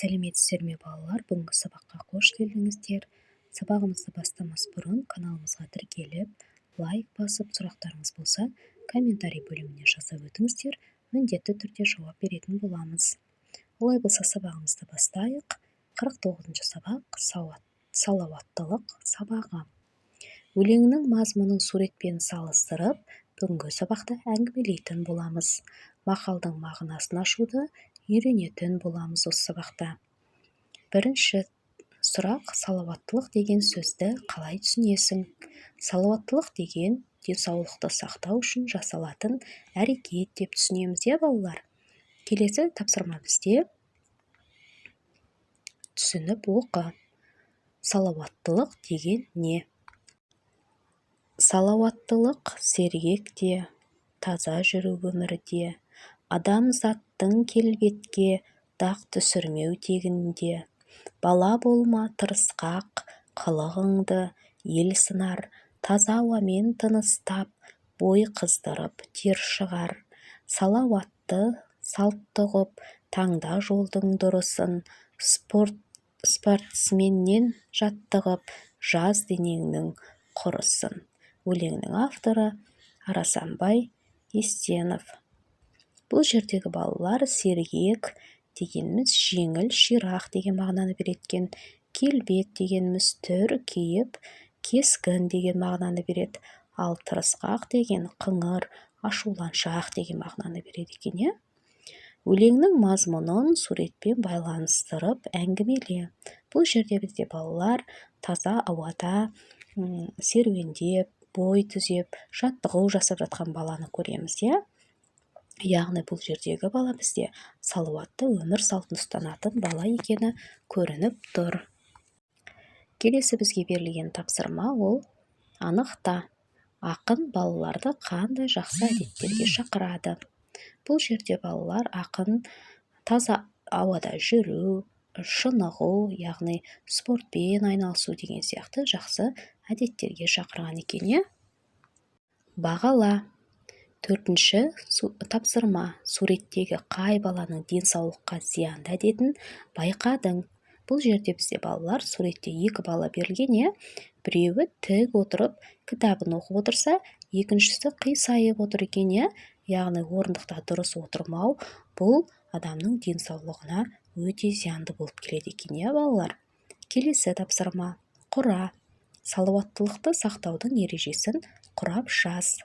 Сәлеметсіздер ме, балалар! Бүгінгі сабаққа қош келдіңіздер! Сабағымызды бастамас бұрын каналымызға тіркеліп, лайк басып, сұрақтарыңыз болса, комментарий бөліміне жаза өтіңіздер, міндетті түрде жауап беретін боламыз. Олай болса, сабағымызды бастайық. 49-сабақ, салауаттылық сабағы. Өлеңнің мазмұнын суретпен салыстырып, бүгінгі сабақта әңгімелейтін боламыз. Мақалдың мағынасын ашуды үйренетін боламыз осы сабақта. Бірінші сұрақ: салауаттылық деген сөзді қалай түсінесің? Салауаттылық деген денсаулықты сақтау үшін жасалатын әрекет деп түсінеміз, иә, балалар? Келесі тапсырма бізде: түсініп оқы. Салауаттылық деген не? Салауаттылық сергек те, таза жүру өмірде, адамзаттың келбетке дақ түсірмеу тегінде. Бала болма тырысқақ, қылығыңды ел сынар, таза ауамен тыныстап, бой қыздырып тер шығар. Салауатты салтты ұғып, таңда жолдың дұрысын, спортсменнен жаттығып, жаз денеңнің құрысын. Өлеңнің авторы Арасанбай Естенов. Бұл жердегі, балалар, сергек дегеніміз жеңіл, ширақ деген мағынаны береді екен. Келбет дегеніміз түр, кейіп, кескін деген мағынаны береді. Ал тырысқақ деген қыңыр, ашуланшақ деген мағынаны береді екен, иә. Өлеңнің мазмұнын суретпен байланыстырып әңгімеле. Бұл жерде бізде, балалар, таза ауада серуендеп, бой түзеп, жаттығу жасап жатқан баланы көреміз, иә. Яғни бұл жердегі бала бізде салауатты өмір салтын ұстанатын бала екені көрініп тұр. Келесі бізге берілген тапсырма ол: анықта, ақын балаларды қандай жақсы әдеттерге шақырады? Бұл жерде, балалар, ақын таза ауада жүру, шынығу, яғни спортпен айналысу деген сияқты жақсы әдеттерге шақырған екен, иә. Бағала. Төртінші тапсырма: суреттегі қай баланың денсаулыққа зиянды әдетін байқадың? Бұл жерде бізде, балалар, суретте екі бала берілген, иә. Біреуі тік отырып кітабын оқып отырса, екіншісі қисайып отыр екен, иә. Яғни орындықта дұрыс отырмау бұл адамның денсаулығына өте зиянды болып келеді екен, иә, балалар. Келесі тапсырма: құра. Салауаттылықты сақтаудың ережесін құрап жаз.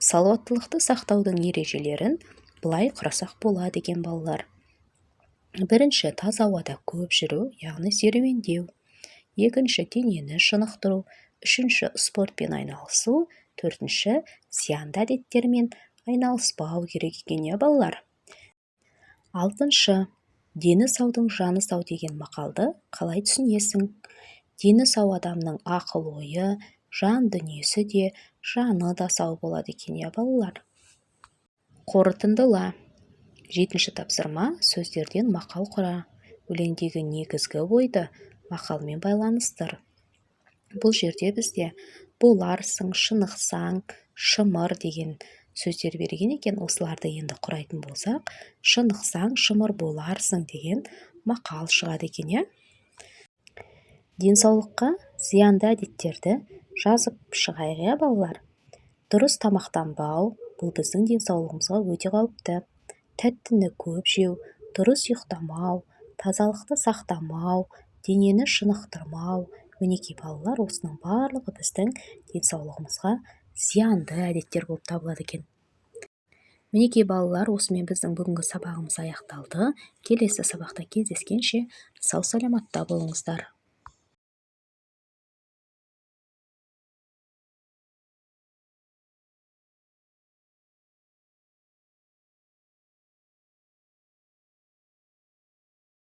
Салауаттылықты сақтаудың ережелерін былай құрасақ болады екен, балалар. Бірінші, таза ауада көп жүру, яғни серуендеу. Екінші, денені шынықтыру. Үшінші, спортпен айналысу. Төртінші, зиянды әдеттермен айналыспау керек екен, иә, балалар. Алтыншы: дені саудың жаны сау деген мақалды қалай түсінесің? Дені сау адамның ақыл-ойы, жан дүниесі де, жаны да сау болады екен, иә, балалар. Қорытындыла. Жетінші тапсырма: сөздерден мақал құра. Өлеңдегі негізгі ойды мақалмен байланыстыр. Бұл жерде бізде боларсың, шынықсаң, шымыр деген сөздер берген екен. Осыларды енді құрайтын болсақ, шынықсаң, шымыр боларсың деген мақал шығады екен, иә. Денсаулыққа зиянды әдеттерді жазып шығайық, иә, балалар. Дұрыс тамақтанбау бұл біздің денсаулығымызға өте қауіпті. Тәттіні көп жеу, дұрыс ұйықтамау, тазалықты сақтамау, денені шынықтырмау. Мінекей, балалар, осының барлығы біздің денсаулығымызға зиянды әдеттер болып табылады екен. Мінекей, балалар, осымен біздің бүгінгі сабағымыз аяқталды. Келесі сабақта кездескенше, сау саламатта болыңыздар!